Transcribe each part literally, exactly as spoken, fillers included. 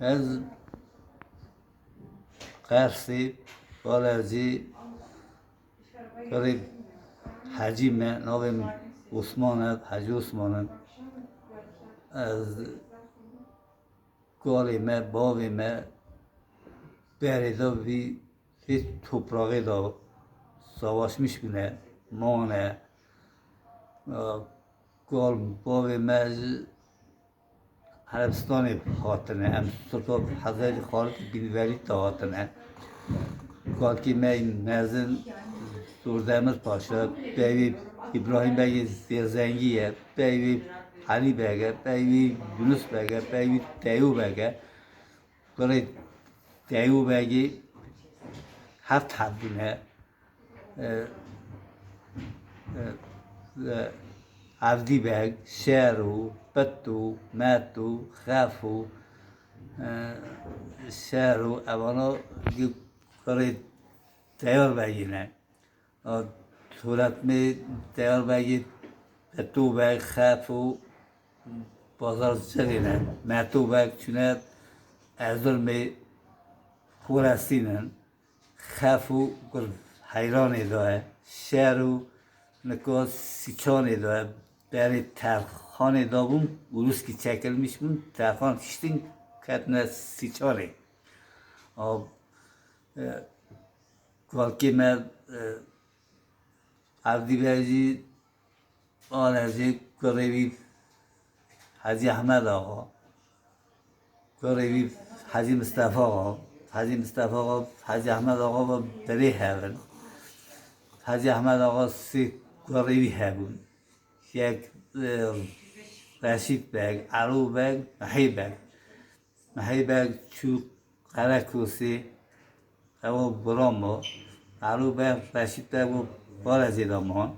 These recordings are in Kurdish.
Ez Qersê, Balezî, kurê Hecî me, navê min Osman e, Hecî Osman e. Ez, kalê me, bavê me berê de vî, vî topraxê de savaşmiş bûne, mane. Kal bavê me ji Erebistanê hatine, em sirfa Hezretî Xalid bin Velîd de hatine. Kalkî me mezin Zordemir Paşa, peyvê Îbrahîm Begê Zêrzengî ye, peyvê Elî Beg e, peyvê Yunus Beg e, peyvê Teyo Beg e. Kurê Teyo Begê heft heb bûne. E, e, e, Evdî Beg, Şero, Pito, Meto, Xefo, e, Şero, evana kurê Teyar Begî ne. A, Turetmê Teyar Begî, Pito Beg, Xefo, Bazarcixê ne. Meto Beg çûne Erzurumê, Xorestîn in. Xefo kur Heyranê de ye. Şero nika Sîçanê de ye. Berê Terxanê de bûn, Uruskî çekilmiş bûn. Terxan kiştin, ketine Sîçanê. A, e, kalkê me, e, Evdî Beg jî Balezî, kurê wî Hecî Ehmed Axa, kurê wî Hecî Mistefa Axa, Hecî Mistefa Axa, Hecî Ehmed Axa ve birê hebin. Hecî Ehmed Axa sê kurê wî hebûn. Yek, e, Reşîd Beg, Elo Beg, Mehî Beg. Mehî Beg çû Qerekosê, ew bira ma. Elo Beg, Reşîd Beg û Balezê de man.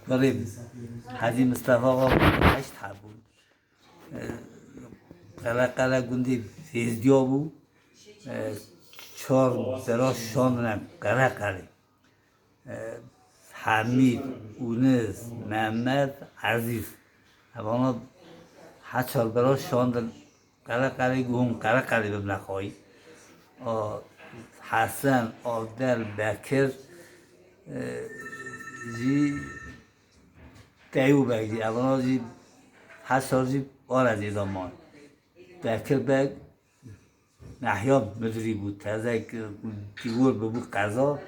Kurê Hecî Mistefa Axa heşt hebûn. E, Qereqere gundê Vêzdiya bû. E, çar bira şandine Qereqerê. E, Hemîd, Unis, Mehmet, Ezîz. Evana heçar bira şandin Qereqerê, ku hûn Qereqerê bibine xwayî. A, Hesen, Avdel, Bekir, e, jî Teyo Beg jî, evana jî heçar jî Balezê de man. Bekir Beg Nehya Mudirî bû, tezek, e, dîwor bûbû qeza,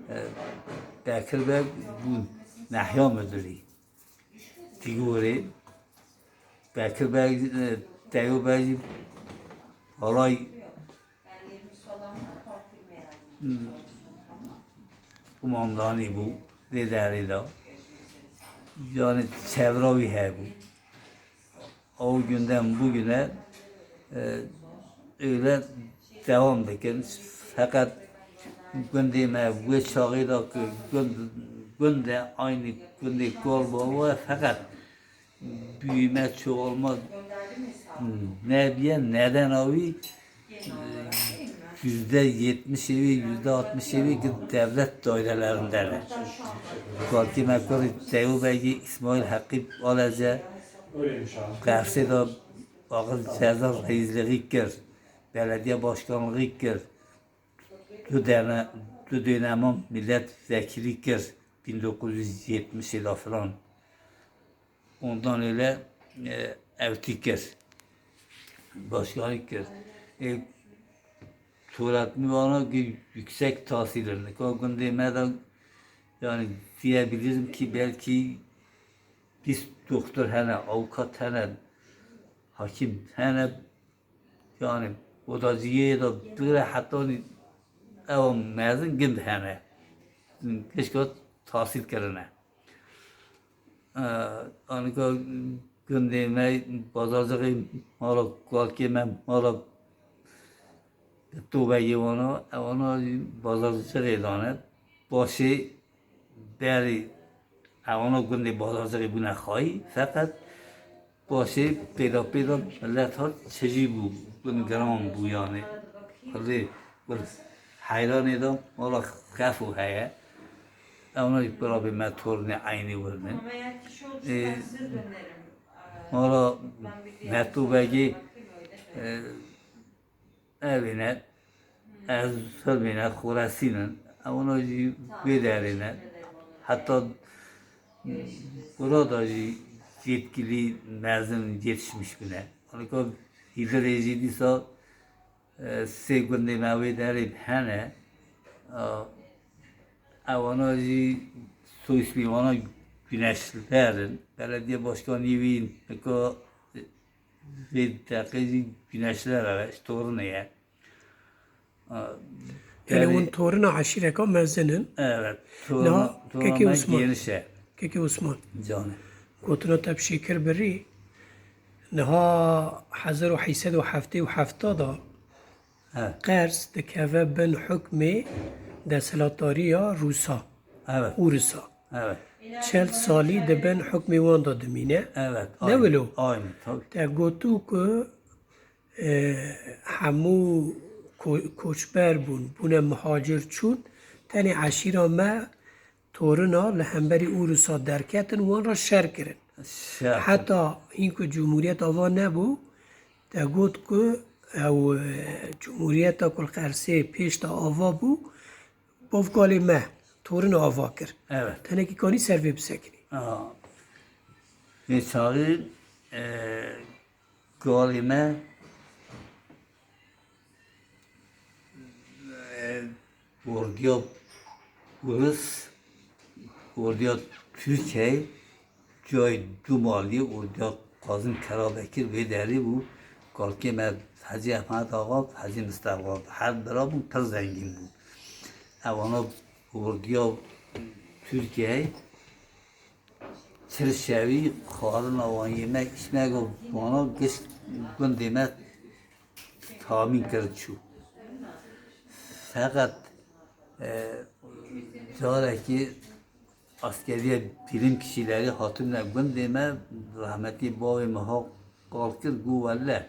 e, Bekir Beg bû Nehya Mudirî. Dîworê Bekir Beg, e, Teyo Beg jî alay, hmm, kumandanî bû, lê derê de. Yani çevra wî hebû. O günden bugüne, e, öyle devam dikin. Feqet gundê me wê çaxê de ku gund, gund e, aynî gundê Kolbova ye, feqet büyüme, çoğalma nebiye, nedena wî yüzde yetmişê wî, yüzde altmışê wî ki devlet dairelerinde ne. Kalkê me kurê Teyo Begî, İsmail Heqî Alece, Qersê de axir ceza reîsliğî kir, belediye başkanlığı kir, du dene, du dönema milletvekili kir, bin dokuz yüz yetmişê de filan. Ondan öyle, e, evtî kir. Başkanlık kir. E, Turetmî vana ki yüksek tahsil in. Ka gundê me de, yani diyebilirim ki belki bîst doktor hene, avukat hene, hakim hene, yani odaciyê de bigire heta ew mezin gind hene. Gişka tahsil kirine. E, anika gundê me, Bazarcixê mala kalkê me, mala Tobegê wana, ewana Bazarcixê dane. Paşê berî ewana gundê Bazarcixê bûne xayî, feqet paşê pêda pêda millet hat çijî bû, gund giran bû yani. Xwedê, xwedê heyranê de mala Xefo heye. Ew ne pira bê me tornê eynî wir ne. Ê, mala Meto Begê E, Evî ne, Erzurumî ne, Xoresîn in. Ewana jî vê derê ne. Heta burada jî yetkilî mezin yetişmiş bine. Anika hîlirê jî dîsa, e, sê gundê me wê derê hene. A, Ewana jî soyismî wana Güneşler in. Belediye başkanî wî nika vê deqê jî Güneşler e, ji Torinê ye. A, Yani derê hûn torina eşîreka mezin in. Evet, Niha torina, torina kekê me Osman. Geniş e. Kekê Osman. Canê. Gotina te bi şêkir birî. Niha hezar û heyşt sed û heftê û heft de Evet. Qers dikeve bin hukmê desthilatdariya Rûsa, Evet. Ûrisa. Evet. Çel salî di bin hukmê wan de dimîne. Evet. Ne Aynı. Wilo? Aynı. Tabii. Te gotu ku, e, hemû ko-, koçber bûn, bûne muhacir çûn. Tenê eşîra me Torina li hemberî Ûrisa derketin, wan re şer kirin. Şer. Heta hîn ku cumhuriyet ava nebû, te got ku ew, e, cumhuriyeta ku li Qersê pêş de ava bû, bavgalê me, Torina ava kir. Evet. Tenekî kanî ser vê bisekinî. Aha. Vê çaxê, e, Galê me, e, ordiya Ûris, ordiya Tirkiyeyê cayê du maliyê ordiya Kazim Karabekir vê derê bû. Kalkê me Hecî Ehmed Axa, Hecî Mistefa, her bira bûn, pir zengîn bûn. Ewana ordiya Tirkiyeyê Çil şevî xwarina wan, yemek, içmek û wana giş gundê me tamîn kir çû. Feqet, e, carekî askeriye bilim kişileri hatibûne gundê me, rahmetî bavê me ha qal kir, got, welle,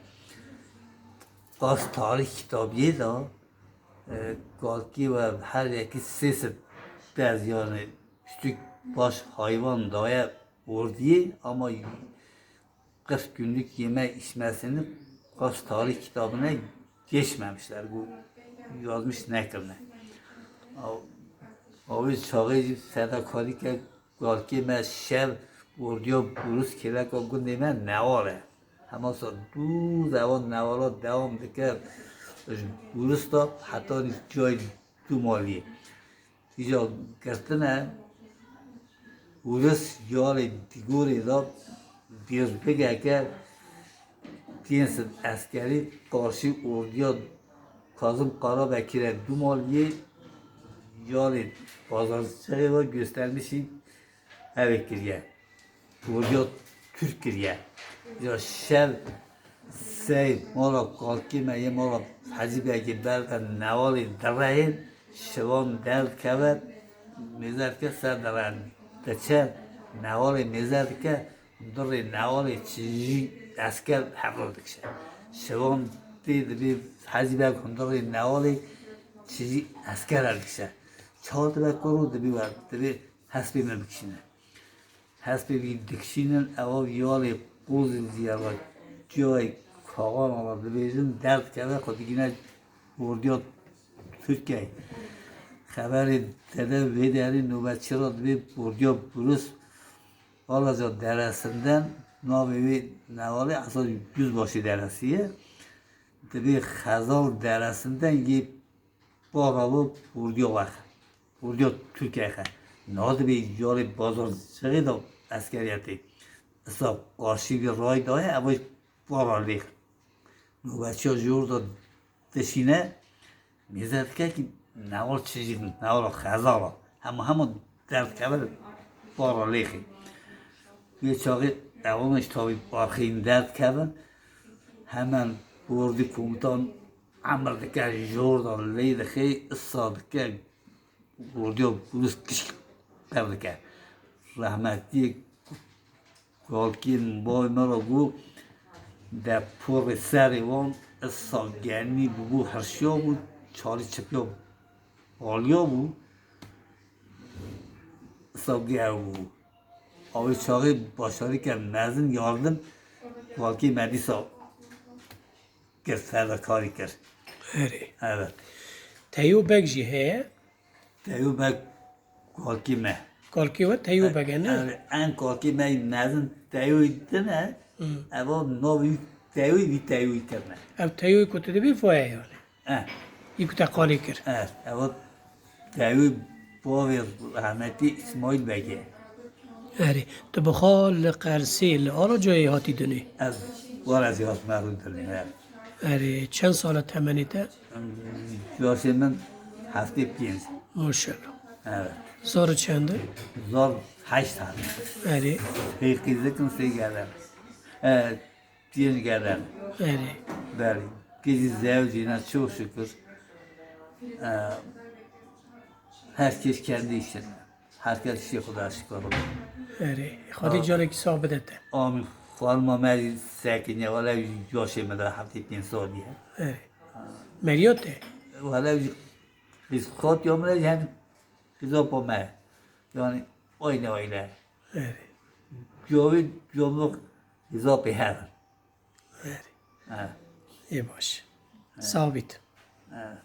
qas tarîx kitabiyê de, e, kalkî we her yekî sê sed bez, yani küçük baş hayvan daye ordiye ama kırk günlük yeme içmesini Kars tarih kitabına geçmemişler. Bu yazmış nekirine. Av-, avê çaxê jî fedakarî ke kalkê me şev ordiya Ûris kêleka gundê me Newal e. Hema sa dû zewan Newala devam dike. Ji Ûris da heta cayê Dûmaliyê. Îca girtine Ûris yarê Dîgorê de bêzbigeke pênc sed eskerî qarşî ordiya Kazım Karabekir'e Dûmaliyê yarê Bazarcixê ve göstermişî evê kiriye. Ordiya Türk kiriye. Ya şev sey mala kalkî me yê mala Hecî Begê ber de Newalê direyên şivan derdikeve, mêze dike ser direyen diçe Newalê mêze dike, hundirê Newalê çijî esker hevro dikişe. Şivan tê dibê Hecî Beg hundirê Newalê çijî esker erdikişe. Çawa dibe koro dibê we, dibê hespê me bikişîne. Hespê wî dikişînin, ewa wî yalê qozil zî ya ciyayê kaxan ala dibêjin, derdikeve xwe digîne ordiya Tirkiyeyê. Xeberê dede vê derê nobetçî ra dibê ordiya Ûris, alaca deresinden navê wê Newalê esa Yüzbaşı deresi ye. Dibê Xezal deresinden yê Para bu ordiya wexe. Ordiya Tirkiyeyê xe. Niha dibê yarê Bazarcixê de eskeriyetê. Isa qarşî vî ray daye, ev para lêx. Nobetçiya ji orda dişîne, mêze dike ki Newal çijî, Newal Xezala. Hema hema derdikeve para lêxê. Vê çaxê ewana ji tavî parxeyîn derdikevin. Hemen ordî komutan emir dike, ji orda lê dixê, isa dike, ordiya Ûris gişk qev dike. Rehmetiyê kalkî bavê me ra got, de porê serê wan isa genî bûbû, hirşiya bû, çarî çipiya aliya bû, isa gew bû. Awê çaxê başarîke mezin yardim kalkî me dîsa kir, fedakarî kir. Erê. Evet. Teyo Beg jî heye. Teyo Beg kalkî me. Kalkî we Teyo Beg e ne? Evet, en kalkî me mezin Teyoyî din e. Evo navî Teyoyî vî Teyoyî kirine. Ev Teyoyî ku tu dibî foye yani. Eh, Yî ku te qalî kir. evet, evo Teyoyî bavê rahmetî İsmail Beg e. Erê. Tu bi xwe li Qersê, li Alacayê hatî dinê. Ez wara zî hatime rû dinê, evet. Erê. Çend sal e temenê te? Yaşê min heftê pênc. Maşallah. Evet. Zarê çend e? Zor heşt tane. Erê. Pêkizikin sê gelen. E, pênc gelen. Erê. Belê. Kızı zewcine çok şükür. E, herkes kendi işinde. Herkes işi Xuda şükür. Erê. Xwedî carekî sax bide te. Amin. Xwarma me sekinye, wala yaşê me de heftê pênc sal diye. Erê. Meriya te? Wala biz kot yomre yani kızı pome. Yani öyle öyle. Erê. Jovi jomluk kızı peher. Erê. Ha. Ê baş. Sax bît. Ha.